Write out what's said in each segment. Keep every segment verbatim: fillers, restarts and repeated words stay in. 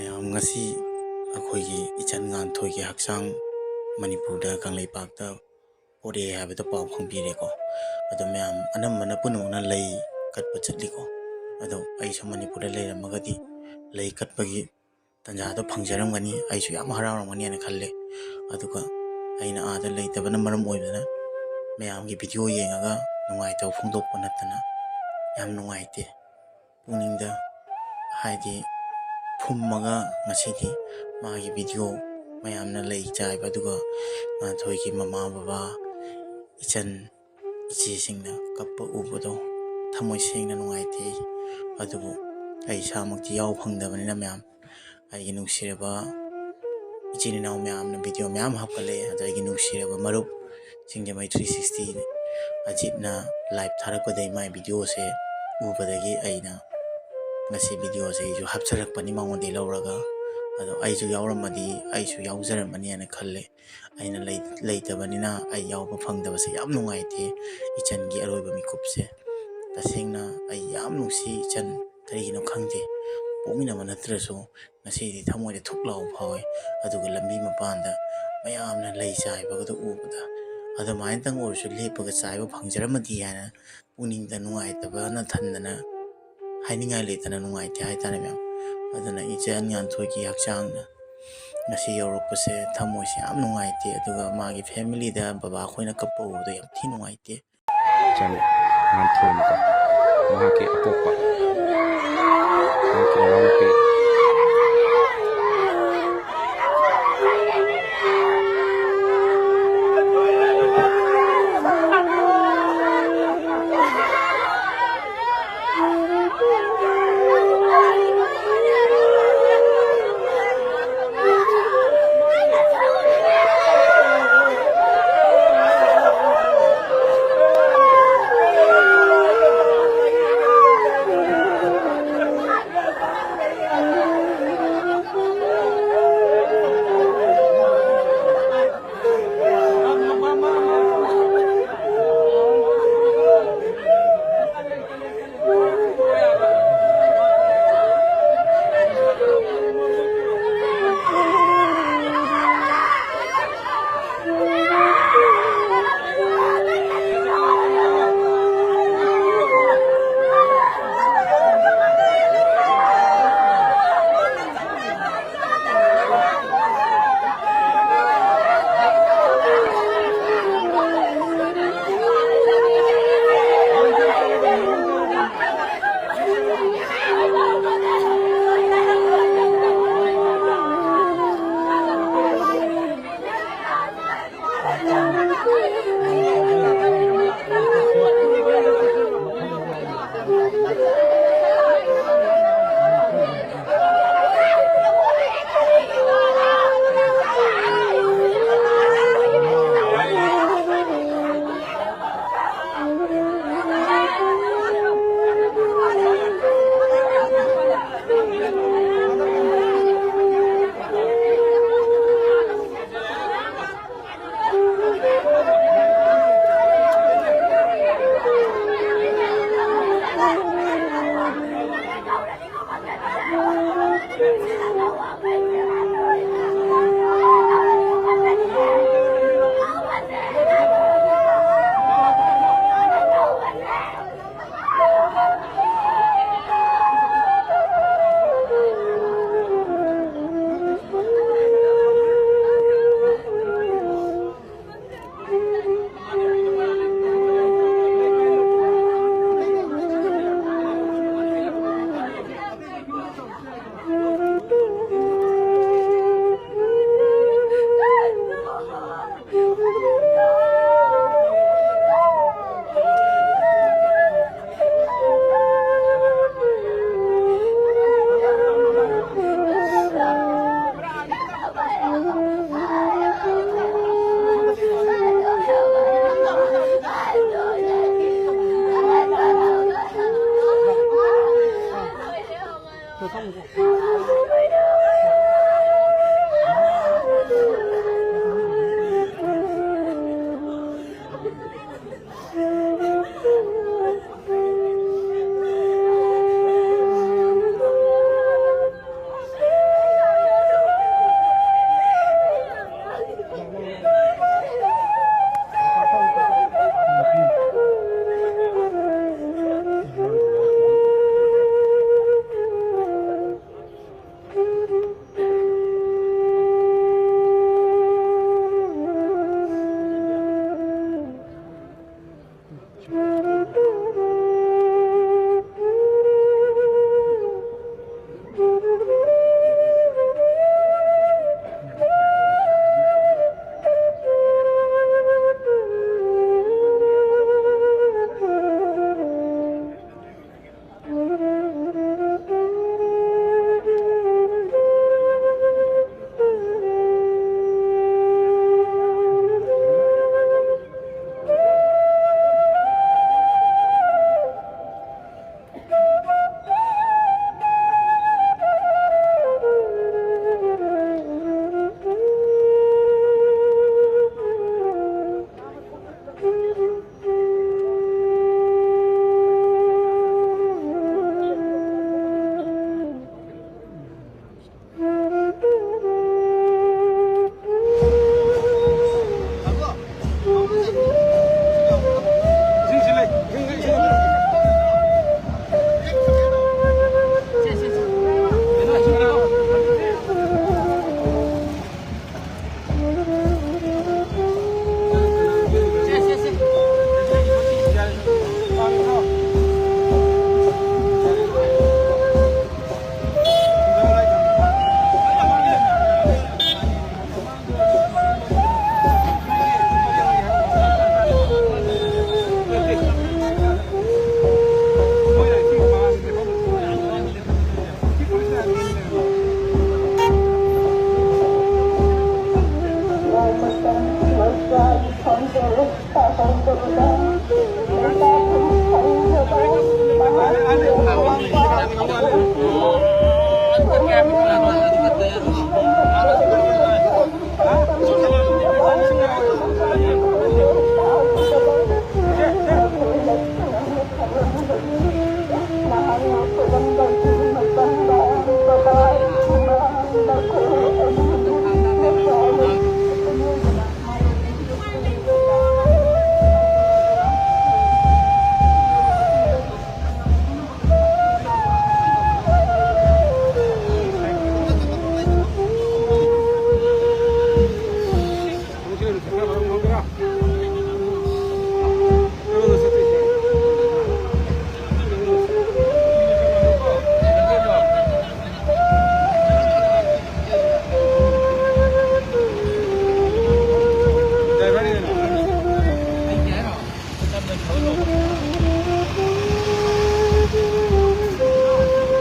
ꯃꯌꯥꯝ, ꯉꯁꯤ ꯑꯩꯈꯣꯏꯒꯤ ꯏꯆꯟ ꯉꯥꯟꯊꯣꯏꯒꯤ ꯍꯛꯆꯥꯡ ꯃꯅꯤꯄꯨꯔꯗ ꯀꯪꯂꯩꯄꯥꯛꯇ ꯄꯣꯔꯛꯑꯦ ꯍꯥꯏꯕꯗ ꯄꯥꯎ ꯈꯪꯕꯤꯔꯦꯀꯣ꯫ ꯑꯗꯣ ꯃꯌꯥꯝ ꯑꯅꯝꯕꯅ ꯄꯨꯝꯅꯃꯛꯅ ꯂꯩ ꯀꯠꯄ ꯆꯠꯂꯤꯀꯣ꯫ ꯑꯗꯣ ꯑꯩꯁꯨ ꯃꯅꯤꯄꯨꯔꯗ ꯂꯩꯔꯝꯃꯒꯗꯤ ꯂꯩ ꯀꯠꯄꯒꯤ ꯇꯥꯟꯖꯥꯗꯣ ꯐꯪꯖꯔꯝꯒꯅꯤ, ꯑꯩꯁꯨ ꯌꯥꯝ ꯍꯔꯥꯎꯔꯝꯒꯅꯤ ꯍꯥꯏꯅ ꯈꯜꯂꯦ꯫ ꯑꯗꯨꯒ ꯑꯩꯅ ꯑꯥꯗ ꯂꯩꯇꯕꯅ ꯃꯔꯝ ꯑꯣꯏꯕꯅ ꯃꯌꯥꯝꯒꯤ ꯚꯤꯗꯤꯑꯣ ꯌꯦꯡꯉꯒ ꯅꯨꯡꯉꯥꯏꯇꯕ ꯐꯣꯡꯗꯣꯛꯄ ꯅꯠꯇꯅ ꯌꯥꯝ ꯅꯨꯡꯉꯥꯏꯇꯦ꯫ ꯄꯨꯛꯅꯤꯡꯗ ꯍꯥꯏꯗꯤ ꯐꯨꯝꯃꯒ ꯉꯁꯤꯗꯤ ꯃꯥꯒꯤ ꯚꯤꯗꯤꯑꯣ ꯃꯌꯥꯝꯅ ꯂꯩ ꯆꯥꯏꯕ, ꯑꯗꯨꯒ ꯉꯥꯟꯊꯣꯏꯒꯤ ꯃꯃꯥ ꯕꯕꯥ, ꯏꯆꯟ ꯏꯆꯦꯁꯤꯡꯅ ꯀꯞꯄ ꯎꯕꯗꯣ ꯊꯃꯣꯏ ꯁꯦꯡꯅ ꯅꯨꯡꯉꯥꯏꯇꯦ꯫ ꯑꯗꯨꯕꯨ ꯑꯩ ꯏꯁꯥꯃꯛꯇꯤ ꯌꯥꯎ ꯐꯪꯗꯕꯅꯤꯅ ꯃꯌꯥꯝ, ꯑꯩꯒꯤ ꯅꯨꯡꯁꯤꯔꯕ ꯏꯆꯤꯟ ꯏꯅꯥꯎ ꯃꯌꯥꯝꯅ ꯚꯤꯗꯤꯑꯣ ꯃꯌꯥꯝ ꯍꯥꯞꯀꯠꯂꯛꯑꯦ꯫ ꯑꯗꯣ ꯑꯩꯒꯤ ꯅꯨꯡꯁꯤꯔꯕ ꯃꯔꯨꯞ ꯁꯤꯡꯖꯃꯩ ꯊ꯭ꯔꯤ ꯁꯤꯛꯁꯇꯤ ꯑꯖꯤꯠꯅ ꯂꯥꯏꯚ ꯊꯥꯔꯛꯄꯗꯒꯤ ꯃꯥꯏ ꯚꯤꯗꯤꯑꯣꯁꯦ ꯎꯕꯗꯒꯤ ꯑꯩꯅ ꯉꯁꯤ ꯚꯤꯗꯤꯑꯣꯁꯦ ꯑꯩꯁꯨ ꯍꯥꯞꯆꯔꯛꯄꯅꯤ ꯃꯉꯣꯟꯗꯒꯤ ꯂꯧꯔꯒ꯫ ꯑꯗꯣ ꯑꯩꯁꯨ ꯌꯥꯎꯔꯝꯃꯗꯤ, ꯑꯩꯁꯨ ꯌꯥꯎꯖꯔꯝꯃꯅꯤ ꯍꯥꯏꯅ ꯈꯜꯂꯦ꯫ ꯑꯩꯅ ꯂꯩ-, ꯂꯩꯇꯕꯅꯤꯅ ꯑꯩ ꯌꯥꯎꯕ ꯐꯪꯗꯕꯁꯦ ꯌꯥꯝ ꯅꯨꯡꯉꯥꯏꯇꯦ꯫ ꯏꯆꯟꯒꯤ ꯑꯔꯣꯏꯕ ꯃꯤꯀꯨꯞꯁꯦ ꯇꯁꯦꯡꯅ ꯑꯩ ꯌꯥꯝ ꯅꯨꯡꯁꯤ ꯏꯆꯟ꯫ ꯀꯔꯤꯒꯤꯅꯣ ꯈꯪꯗꯦ, ꯄꯣꯛꯃꯤꯟꯅꯕ ꯅꯠꯇ꯭ꯔꯁꯨ ꯉꯁꯤꯗꯤ ꯊꯃꯣꯏꯗ ꯊꯨꯛ ꯂꯥꯎꯕ ꯐꯥꯎꯋꯦ꯫ ꯑꯗꯨꯒ ꯂꯝꯕꯤ ꯃꯄꯥꯟꯗ ꯃꯌꯥꯝꯅ ꯂꯩ ꯆꯥꯏꯕꯒꯗꯣ ꯎꯕꯗ, ꯑꯗꯨꯃꯥꯏꯅꯇꯪ ꯑꯣꯏꯔꯁꯨ ꯂꯦꯞꯄꯒ ꯆꯥꯏꯕ ꯐꯪꯖꯔꯝꯃꯗꯤ ꯍꯥꯏꯅ ꯄꯨꯛꯅꯤꯡꯗ ꯅꯨꯡꯉꯥꯏꯇꯕꯅ ꯊꯟꯗꯅ ꯍꯥꯏꯅꯤꯡꯉꯥꯏ ꯂꯩꯇꯅ ꯅꯨꯡꯉꯥꯏꯇꯦ ꯍꯥꯏꯇꯥꯔꯦ ꯃꯌꯥꯝ꯫ ꯑꯗꯨꯅ ꯏꯆꯟ ꯉꯥꯟꯊꯣꯏꯒꯤ ꯍꯛꯆꯥꯡꯗ ꯉꯁꯤ ꯌꯧꯔꯛꯄꯁꯦ ꯊꯃꯣꯏꯁꯦ ꯌꯥꯝ ꯅꯨꯡꯉꯥꯏꯇꯦ꯫ ꯑꯗꯨꯒ ꯃꯥꯒꯤ ꯐꯦꯃꯤꯂꯤꯗ ꯕꯕꯥ ꯑꯩꯈꯣꯏꯅ ꯀꯞꯄ ꯎꯕꯗꯣ ꯌꯥꯝ ꯊꯤ ꯅꯨꯡꯉꯥꯏꯇꯦ꯫ ꯏꯆꯟ ꯉꯥꯟꯊꯣꯏꯅꯤꯀꯣ, ꯃꯍꯥꯛꯀꯤ ꯑꯄꯣꯛꯄ, ꯃꯍꯥꯛꯀꯤ ꯃꯅꯥꯎꯅꯨꯄꯤ꯫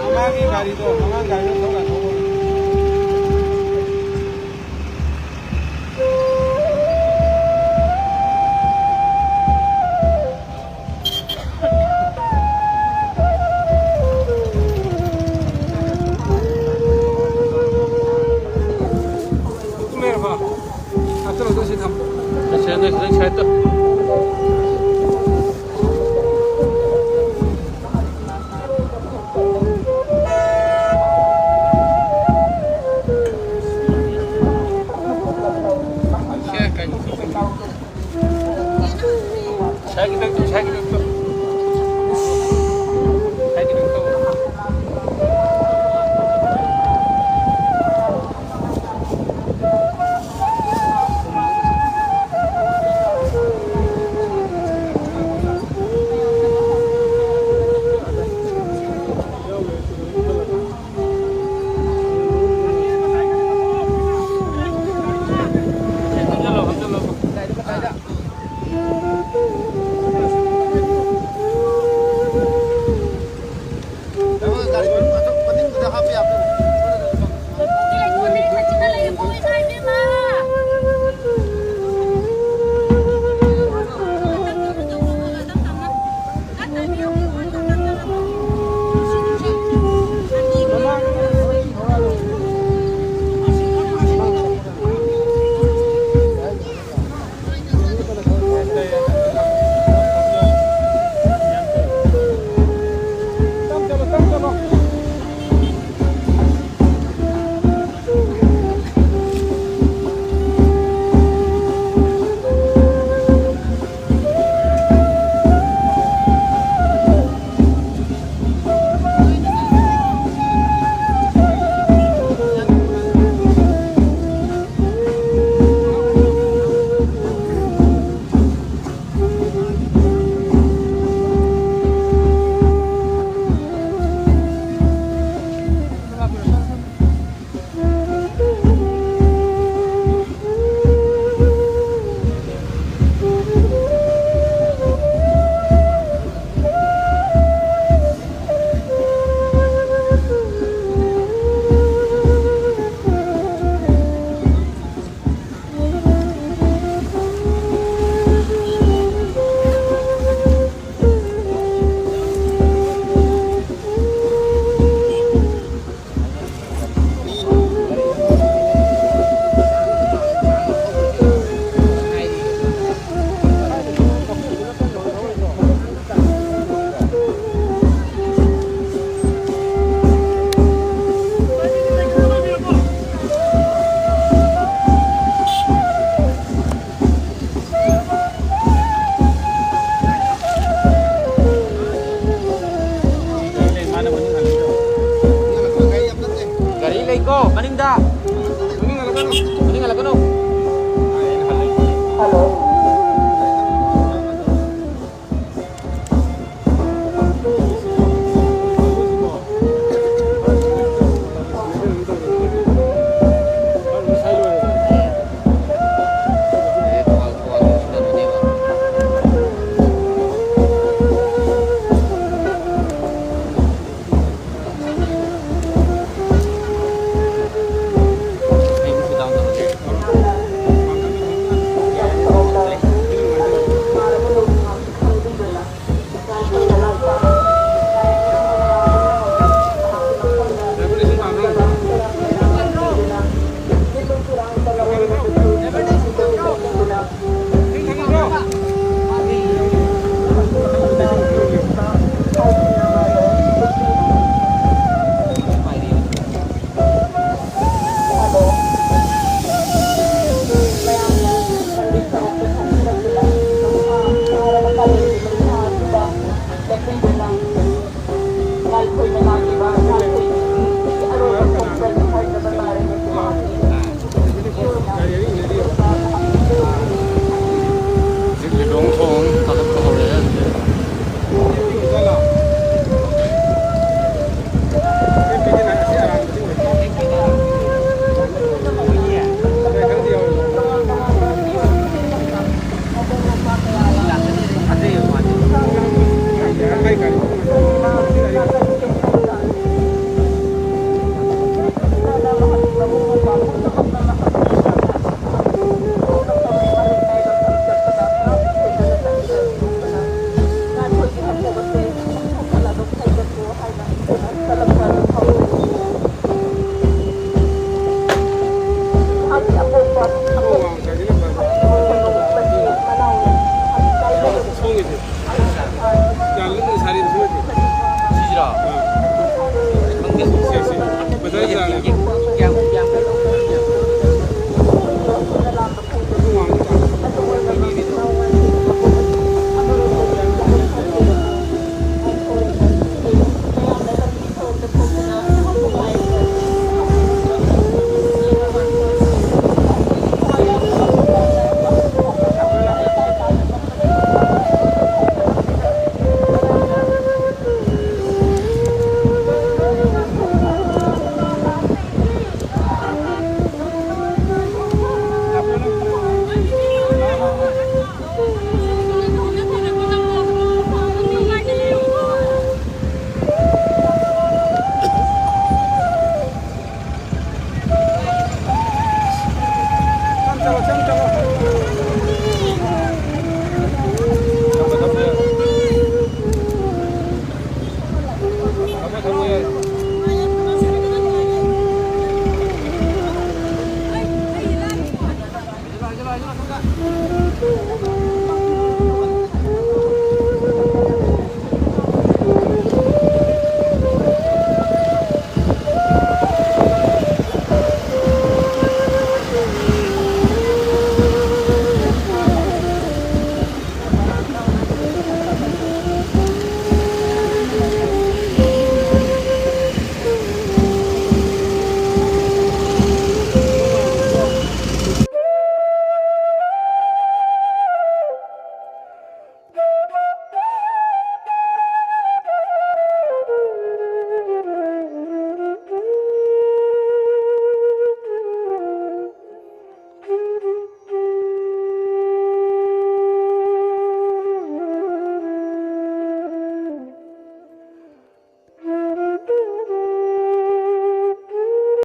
ꯃꯃꯥꯡꯒꯤ ꯒꯥꯔꯤꯗꯣ, ꯃꯃꯥꯡ ꯒꯥꯔꯤꯗꯣ ꯊꯧꯔ ꯊꯧꯔ꯫ ꯂꯩꯔꯕ? ꯍꯥꯞꯆꯜꯂꯣ, ꯑꯗꯨ ꯁꯤ ꯊꯝꯃꯣ꯫ ꯑꯁꯤ ꯑꯅꯤ ꯈꯤꯇꯪ ꯁꯥꯏꯠꯇ꯫ ꯁꯦ, ꯀꯩꯅꯣ꯫ ꯁꯥꯏ ꯈꯤꯇꯪ ꯇꯧ, ꯁꯥꯏ ꯈꯤꯇꯪ ꯇꯧ꯫ ꯁꯥꯏ ꯈꯤꯇꯪ ꯇꯧ꯫ ꯂꯩꯀꯣ ꯃꯅꯤꯡꯗ꯫ ꯃꯅꯤꯡ ꯍꯜꯂꯛꯀꯅꯨ꯫ ꯃꯅꯤꯡ ꯍꯜꯂꯛꯀꯅꯨ꯫ Hello.